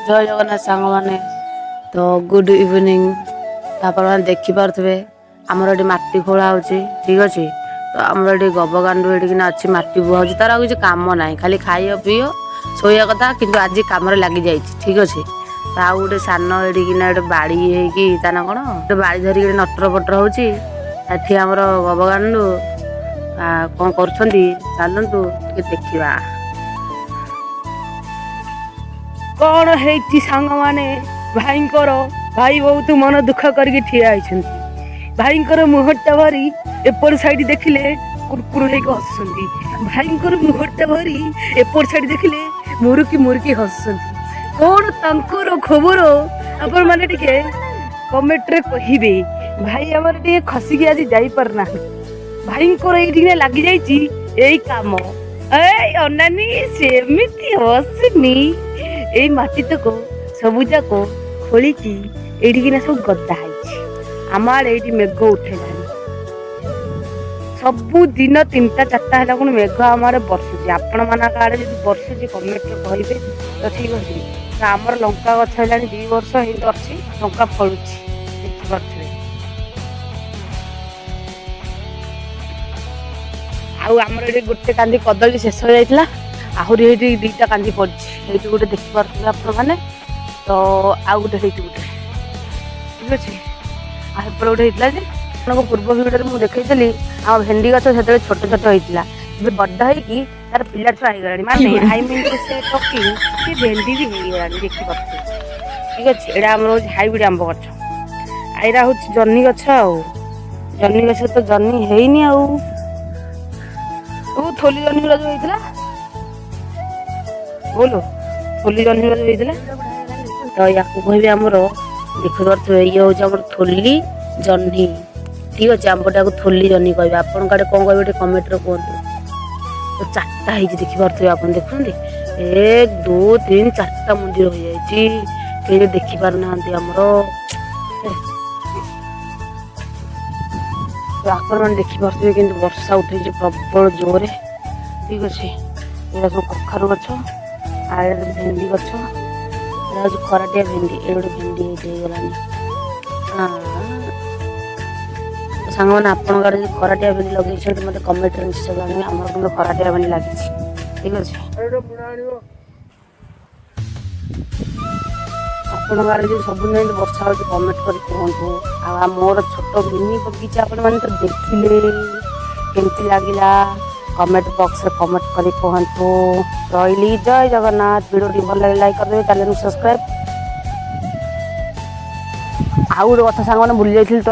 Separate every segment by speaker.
Speaker 1: ଜୟ ଜଗନ୍ନାଥ ସାଙ୍ଗମାନେ। ତ good evening. ତ ଆପଣମାନେ ଦେଖିପାରୁଥିବେ, ଆମର ଏଠି ମାଟି ଖୋଳା ହେଉଛି, ଠିକ୍ ଅଛି। ତ ଆମର ଏଠି ଗବଗାଣ୍ଡୁ ଏଠିକିନା ଅଛି, ମାଟି ବୁହା ହେଉଛି। ତାର ଆଉ କିଛି କାମ ନାହିଁ, ଖାଲି ଖାଇବ, ପିଇବ, ଶୋଇବା କଥା। କିନ୍ତୁ ଆଜି କାମରେ ଲାଗିଯାଇଛି, ଠିକ୍ ଅଛି। ତ ଆଉ ଗୋଟେ ସାନ ଏଠିକିନା ଗୋଟେ ବାଡ଼ି ହେଇକି, ତା ନା କ'ଣ, ଗୋଟେ ବାଡ଼ି ଧରିକି ଗୋଟେ ନଟର ପଟର ହେଉଛି। ଏଠି ଆମର ଗବଗାଣ୍ଡୁ କ'ଣ କରୁଛନ୍ତି, ଚାଲନ୍ତୁ ଟିକେ ଦେଖିବା।
Speaker 2: କ'ଣ ହେଇଛି ସାଙ୍ଗମାନେ? ଭାଇଙ୍କର, ଭାଇ ବହୁତ ମନ ଦୁଃଖ କରିକି ଠିଆ ହେଇଛନ୍ତି। ଭାଇଙ୍କର ମୁହଁଟା ଭରି ଏପଟ ସାଇଡ୍ ଦେଖିଲେ କୁରକୁର ହେଇକି ହସୁଛନ୍ତି। ଭାଇଙ୍କର ମୁହଁଟା ଭରି ଏପଟ ସାଇଡ୍ ଦେଖିଲେ ମୁରୁକି ମୁରୁକି ହସୁଛନ୍ତି। କ'ଣ ତାଙ୍କର ଖବର, ଆପଣମାନେ ଟିକେ କମେଣ୍ଟରେ କହିବେ। ଭାଇ ଆମର ଟିକେ ଖସିକି ଆଜି ଯାଇପାରୁନାହାନ୍ତି। ଭାଇଙ୍କର ଏଇଠି ଲାଗିଯାଇଛି ଏଇ କାମ। ଏଇ ଅନାନି, ସେମିତି ହସୁନି। ଏଇ ମାଟି ତକ ସବୁ ଯାକ ଖୋଳିକି ଏଇଠିକିନା ସବୁ ଗଦା ହେଇଛି। ଆମ ଆଡ଼େ ଏଇଠି ମେଘ ଉଠେଇଲାଣି। ସବୁଦିନ 3ଟା 4ଟା ହେଲା ପୁଣି ମେଘ ଆମ ଆଡ଼େ ବର୍ଷୁଛି। ଆପଣମାନଙ୍କ ଆଡ଼େ ଯଦି ବର୍ଷୁଛି, କମେଣ୍ଟରେ କହିବେ ତ, ଠିକ୍ ଅଛି। ତ ଆମର ଲଙ୍କା ଗଛ ହେଲାଣି 2 ବର୍ଷ ହେଇ ଅଛି, ଲଙ୍କା ଫଳୁଛି, ଦେଖିପାରୁଥିବେ। ଆଉ ଆମର ଏଠି ଗୋଟେ କାନ୍ଦି କଦଳୀ ଶେଷ ହେଇଯାଇଥିଲା, ଆହୁରି ଏଇଠି 2ଟା କାନ୍ଦି ପଡ଼ିଛି। ଏଇଠି ଗୋଟେ ଦେଖିପାରୁଥିବେ ଆପଣମାନେ ତ, ଆଉ ଗୋଟେ ହେଇଠି ଗୋଟେ, ଠିକ୍ ଅଛି। ଆଉ ଏପଟେ ଗୋଟେ ହେଇଥିଲା ଯେ ଆପଣଙ୍କ ପୂର୍ବ ଭିଡ଼ିଓରେ ମୁଁ ଦେଖେଇଥିଲି ଆମ ଭେଣ୍ଡି ଗଛ, ସେତେବେଳେ ଛୋଟ ଛୋଟ ହେଇଥିଲା। ଏବେ ବଡ଼ ହେଇକି ତାର ପିଲା ଛୁଆ ହେଇଗଲାଣି, ମାନେ I mean to say talking, ସେ ଭେଣ୍ଡି ବି ହେଇଗଲାଣି, ଦେଖିପାରୁଥିବେ, ଠିକ୍ ଅଛି। ଏଇଟା ଆମର ହେଉଛି ହାଇବ୍ରିଡ୍ ଆମ୍ବ ଗଛ, ଆଉ ଏଇଟା ହେଉଛି ଜହ୍ନି ଗଛ। ଆଉ ଜହ୍ନି ଗଛ ତ ଜହ୍ନି ହେଇନି। ଆଉ ଥୋଲି ଜହ୍ନି ଗୁଡ଼ା ଯୋଉ ହେଇଥିଲା, ବୋଲ, ଥୋଲି ଜହ୍ନି ଗୁଡ଼ା ଯୋଉ ହେଇଥିଲା,
Speaker 1: ତ ୟାକୁ କହିବି ଆମର, ଦେଖିପାରୁଥିବେ, ଇଏ ହେଉଛି ଆମର ଥୋଲି ଜହ୍ନି, ଠିକ୍ ଅଛି। ଆମ୍ବଟାକୁ ଥୋଲି ଜହ୍ନି କହିବେ, ଆପଣଙ୍କ ଆଡ଼େ କ'ଣ କହିବେ ଟିକେ କମେଣ୍ଟରେ କୁହନ୍ତୁ। ତ ଚାରିଟା ହେଇଛି, ଦେଖିପାରୁଥିବେ ଆପଣ, ଦେଖୁଛନ୍ତି, 1, 2, 3, 4ଟା ମନ୍ଦିର ହୋଇଯାଇଛି। କେହି ଦେଖିପାରୁନାହାନ୍ତି ଆମର। ତ ଆପଣମାନେ ଦେଖିପାରୁଥିବେ କିନ୍ତୁ ବର୍ଷା ଉଠେଇଛି ପ୍ରବଳ ଜୋରେ, ଠିକ୍ ଅଛି। ଏଇଟା ସବୁ କଖାରୁ ଗଛ, ଆଉ ଏଇଟା ଭେଣ୍ଡି ଗଛ। ଏଇଟା ହେଉଛି ଖରାଟିଆ ଭେଣ୍ଡି। ଏଇ ଗୋଟେ ଭେଣ୍ଡି ଏଇଠି ହେଇଗଲାଣି। ହଁ, ସାଙ୍ଗମାନେ, ଆପଣଙ୍କ ଆଡ଼େ ଯଦି ଖରାଟିଆ ଭେଣ୍ଡି ଲଗେଇଛନ୍ତି, ମୋତେ କମେଣ୍ଟରେ ନିଶ୍ଚୟ ଜଣାଇବେ। ଆମର କିନ୍ତୁ ଖରାଟିଆ ଭେଣ୍ଡି ଲାଗିଛି, ଠିକ୍ ଅଛି। ଆପଣଙ୍କ ଆଡ଼େ ଯଦି ସବୁଦିନ ଏମିତି ବର୍ଷା ହେଉଛି, କମେଣ୍ଟ କରି କୁହନ୍ତୁ। ଆଉ ମୋର ଛୋଟ ମିନି ବଗିଚା ଆପଣମାନେ ତ ଦେଖିଲେ, କେମିତି ଲାଗିଲା କମେଣ୍ଟ ବକ୍ସରେ କମେଣ୍ଟ କରି କୁହନ୍ତୁ। ରହିଲି, ଜୟ ଜଗନ୍ନାଥ। ଭିଡ଼ିଓଟି ଭଲ ଲାଗିଲେ ଲାଇକ୍ କରିଦେବେ, ଚ୍ୟାନେଲକୁ ସବସ୍କ୍ରାଇବ୍। ଆଉ ଗୋଟେ କଥା ସାଙ୍ଗମାନେ ଭୁଲି ଯାଇଥିଲି। ତ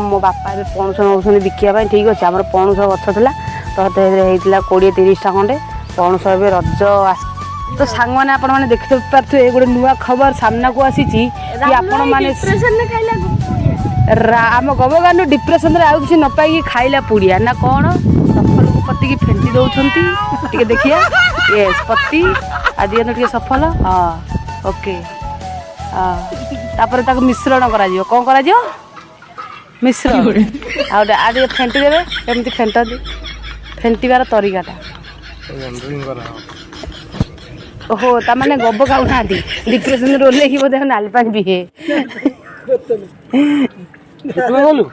Speaker 1: ମୋ ବାପା ଏବେ ପଣସ ନେଉଛନ୍ତି ବିକିବା ପାଇଁ, ଠିକ୍ ଅଛି। ଆମର ପଣସ ଗଛ ଥିଲା, ତ ସେଥିରେ ହେଇଥିଲା 20-30ଟା ଖଣ୍ଡେ ପଣସ। ଏବେ ରଜ ଆସ
Speaker 2: ତ ସାଙ୍ଗମାନେ, ଆପଣମାନେ ଦେଖିପାରୁଥିବେ, ଗୋଟେ ନୂଆ ଖବର ସାମ୍ନାକୁ ଆସିଛି କି ଆପଣମାନେ ଆମ ଗବଗାନୁ ଡିପ୍ରେସନରେ ଆଉ କିଛି ନ ପାଇକି ଖାଇଲା ପୁଡ଼ିଆ ନା କ'ଣ? ସଫଲକୁ ପତିକି ଫେଣ୍ଟି ଦେଉଛନ୍ତି, ଟିକେ ଦେଖିବା। ୟେସ୍, ପତି ଆଉ ଦିଅନ୍ତୁ ଟିକେ ସଫଲ। ହଁ, ଓକେ। ହଁ, ତାପରେ ତାକୁ ମିଶ୍ରଣ କରାଯିବ। କ'ଣ କରାଯିବ? ମିଶ୍ରଣ। ଆଉ ଟିକେ ଫେଣ୍ଟି ଦେବେ। କେମିତି ଫେଣ୍ଟନ୍ତି, ଫେଣ୍ଟିବାର ତରିକାଟା? ଓହୋ, ତାମାନେ ଗବ ଖାଉନାହାନ୍ତି, ଡିପ୍ରେସନରେ ଓହ୍ଲେଇକି ବୋଧେ ନାଲି ପାଣି ପିଏ।
Speaker 3: ଗଲୁ।